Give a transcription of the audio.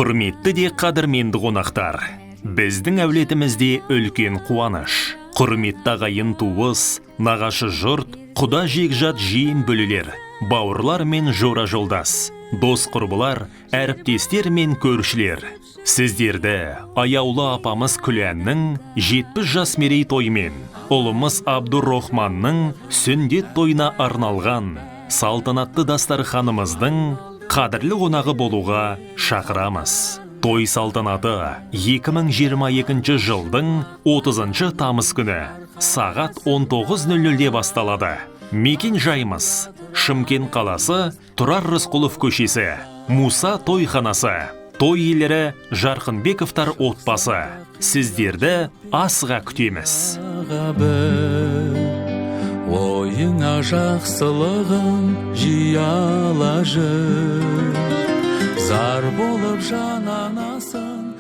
Құрметті де қадірменді қонақтар, біздің әулетімізде үлкен қуаныш. Құрметті ағайын туыс, нағашы жұрт, құда жекжат, жиен бөлелер, бауырлар мен жора жолдас, дос құрбылар, әріптестер мен көршілер. Сіздерді аяулы апамыз Күләннің 70 жас мерейтойымен, ұлымыз Абдуррахманның сүндет тойына арналған салтанатты дастарханымыздың қадірлі қонағы болуға шақырамыз. Той салтанаты 2022 жылдың 30 тамыз күні сағат 19:00-де басталады. Мекен жайымыз: Шымкент қаласы, Тұрар Рысқұлов көшесі, Муса тойханасы. Той иелері: Жарқынбековтар отбасы. Сіздерді асыға күтеміз. Ойыңа жақсылығын жияла жүр, зар болып жан анасың.